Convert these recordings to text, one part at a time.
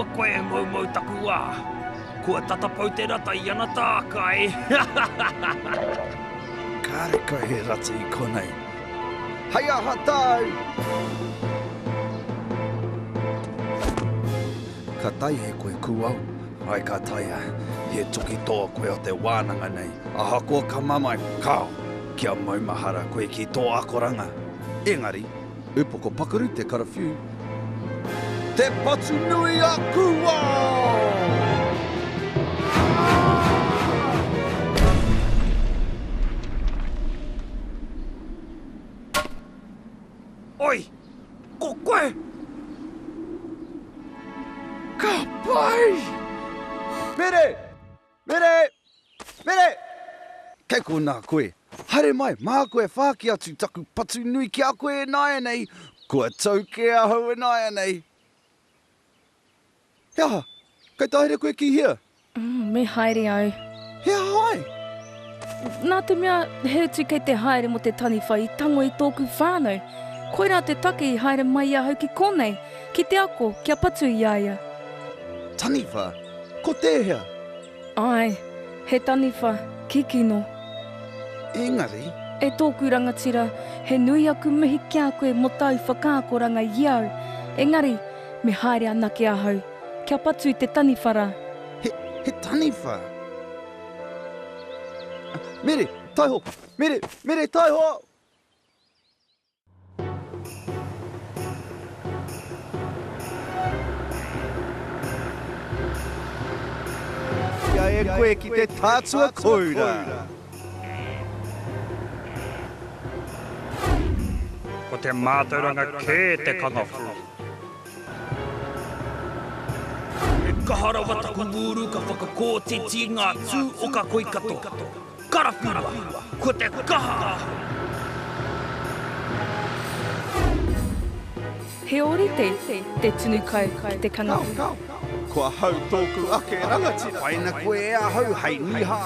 Kaua koe e moumou taku wā. Kua tata pau te rata i ana tākai. Kārekau he rata i konei. Hei aha tāu! Ka taea e koe kūao? Āe ka taea. He toki toa koe o te wānanga nei. Ahakoa ka mamae, kāo! Kia maumahara koe ki tō akoranga. Engari, upoko pakaru te karawhiu. Te patu nui a Kūao! Oi! Ko koe! Ka pai! Mere! Mere! Mere! Kei konā koe. Haere mai, māku e whāki atu taku patu nui ki a koe ināianei. Kua tau kē ahau ināianei. He aha? Kei te haere koe ki hea? Me haere au. He aha ai? Nā te mea he utu kei te haere mō te taniwha i tango i tōku whānau. Koirā te take i haere mai ahau ki konei, ki te ako kia patu i a ia. Taniwha? Ko tēhea? Āe, he taniwha, kikino. Engari? E tōku rangatira, he nui aku mihi ki a koe mō tāu whakaakoranga i au. Engari, me haere anake ahau. Kia patu i te taniwha ra. He, he taniwha? Mere, taiho! Mere, mere, taiho! Kia e koe ki te tātua koura. Ko te mātauranga kē te kangawhū. He kaha rawa taku wūru ka whakakōtiti ngā tū o ka koi katoa. Karawhiua! Ko te kaha ahau! He ōrite te tunu kai ki te kanga. Ko ahau tōku ake rangatira. Whaina koe e ahau hei niha.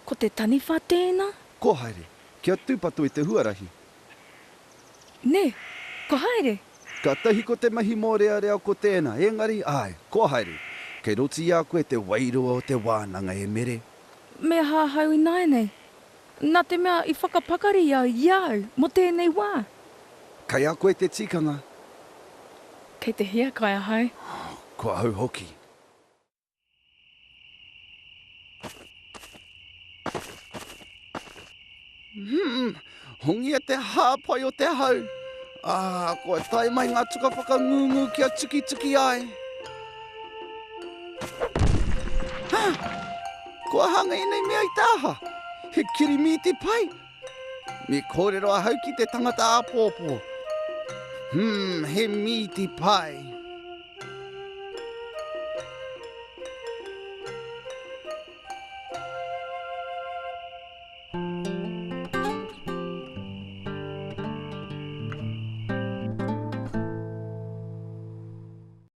Ko te taniwha tēnā? Ko haere, kia tūpato i te huarahi. Nē, ko haere. Kātahi ko te mahi mōrearea ko tēnā, engari, āe, ko haere. Kei roto i a koe te wairua o te wānanga e Mere. Me aha ahau ināianei? Nā te mea i whakapakari au i a au mō tēnei wā. Kei a koe te tikanga. Kei te hiakai ahau. Ko ahau hoki. Hum, hongia te hāpai o te hau. Ā, kua tae mai ngā tuka whakangungu kia tukituki ai. Ha! Kua hanga ēnei mea i te aha? He kirimīti pai? Me kōrero ahau ki te tangata āpōpō. Hmm, he mīti pai.